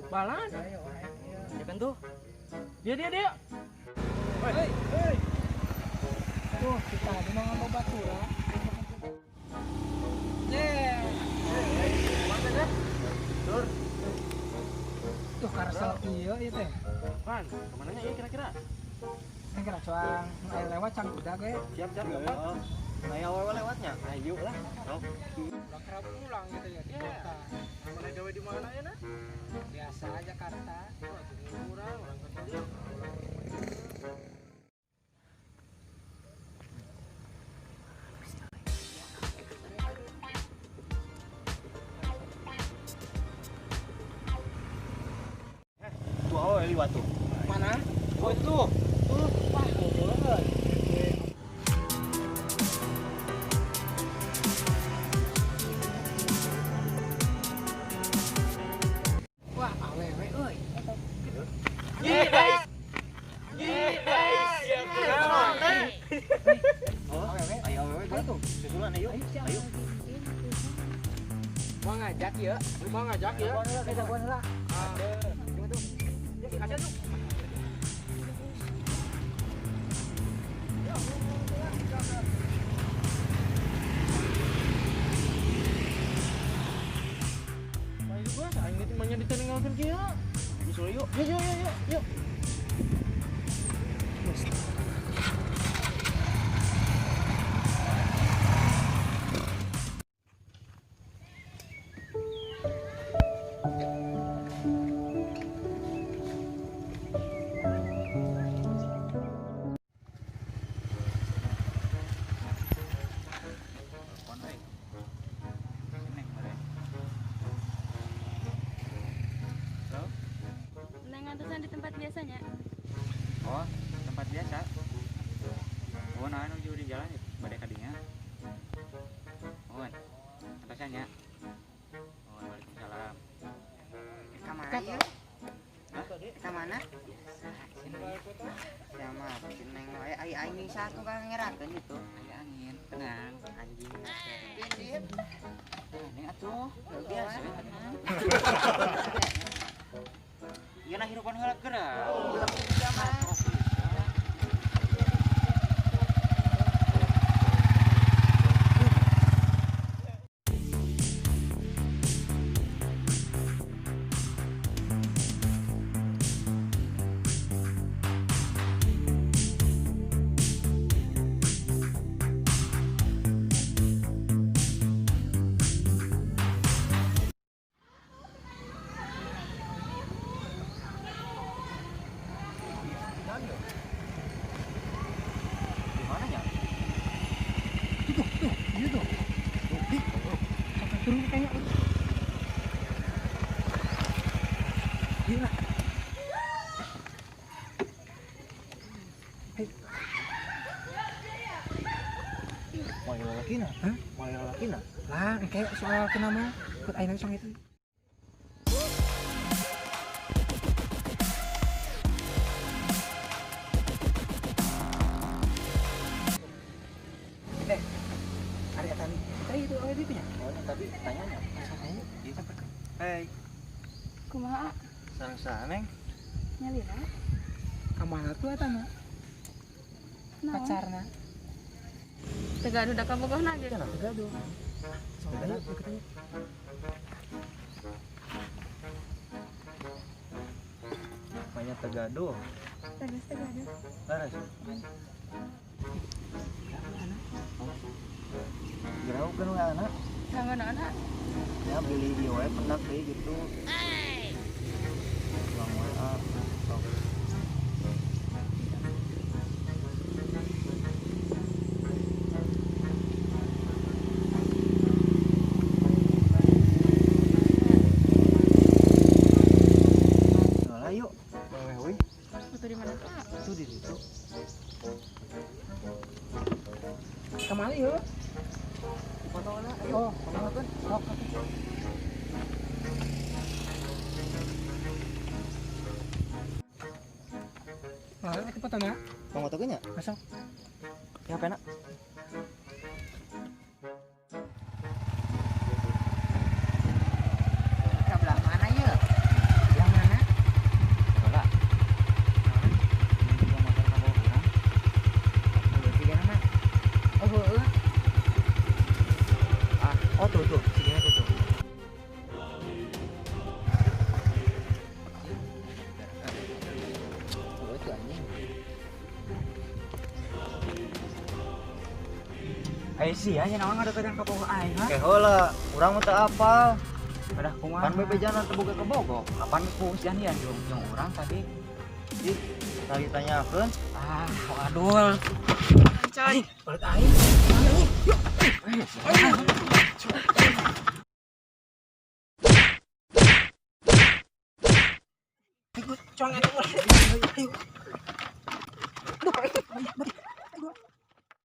Balan. Ya kan tuh. Dia dia dia. Hei, hei. Tuh, kita ada mau ngambil batu lah. Yeah. Mana deh? Tur. Tuh karsel ieu ieu teh. Pan, kemana nya ieu kira-kira? Kan kira cuang, aya lewat cang kuda ge. Siap, siap, gampang. Aya awewe lewatnya. Ayo lah. Sok. Ulah kerap pulang gitu ya di kota. Mana gawe di mana ya, nah? Biasa Jakarta. Wah, kurang, orang kerja. Tuh awewe liwat tuh. Mana? Oh itu tuh. Tuh, wah, goblok. Wah, awewe euy. Oh, Awewe. ayo awewe gua tuh. Susulan ayo. Ayo. Mau ngajak ya? Mau ngajak ya? Kita buan heula. Ya, kasih tuh. Ayo bos, aing teh mah nya ditinggalkeun kieu. Nyusul yuk. Yuk, yuk, yuk, yuk, yuk. Telepon euy. Sini meureun. Halo? Neng ngantosan di tempat biasanya. Oh, tempat biasa. Oh, nah nuju di jalan ya, bade ka dinya. Oh, antosan nya. Oh, waalaikumsalam. Ka mana ya? Hah? Ka mana? Biasa, sini. Sama si Neng wae ai aing satu ka ngerakeun itu. Aya angin, tenang. Anjing. Tenang atuh. Biasa we, tenang. Ieu na hirupan heula geura. Di mana ya? Tuh, tuh, iya tuh. Tuh, sampai turun kayaknya. Gila. Hei, Mau lalakina? Hah? Mau lalakina? Lah, kayak soal kenapa ikut aing song itu. Eh, ada tadi. Tadi itu awet itu ya? Oh, tadi tanyanya. Ayo, Hei, Kumaha? sareng saha, Neng? Nyalira? Ka mana tuh eta mah? Naon? Pacarna. Teu gaduh da kabogohna ge. Gaduh. Sok ayo ikut aja. Banyak tegaduh. Tegas teu gaduh. Laras. Gerau kan we anak. Kanggo naon ah? Ya beli di wae pendak deui gitu. Ulang wae ah. Sok. Lah yuk. Wewe euy. Foto di mana tuh? Ah? Tuh di situ. Kemana yuk? Foto lah, ayo. Oh, Fotokeun. sok atuh. Nah, itu fotona. Mau fotokeun nya? Masuk. Ya pena. Ka belah mana ya? Yang mana? Ai sia nya naon ngadeukeutan ka bogoh aing ha? Ke heula, urang mah teu apal. Udah kumaha? Pan bebejana teu boga kabogoh. Kapan ku janjian jeung jeung urang tadi? Ih, tadi tanyakeun. Ah, waduh. Coy. Balik aing. Mana nih? Yuk. Ikut cong eta. Ayo.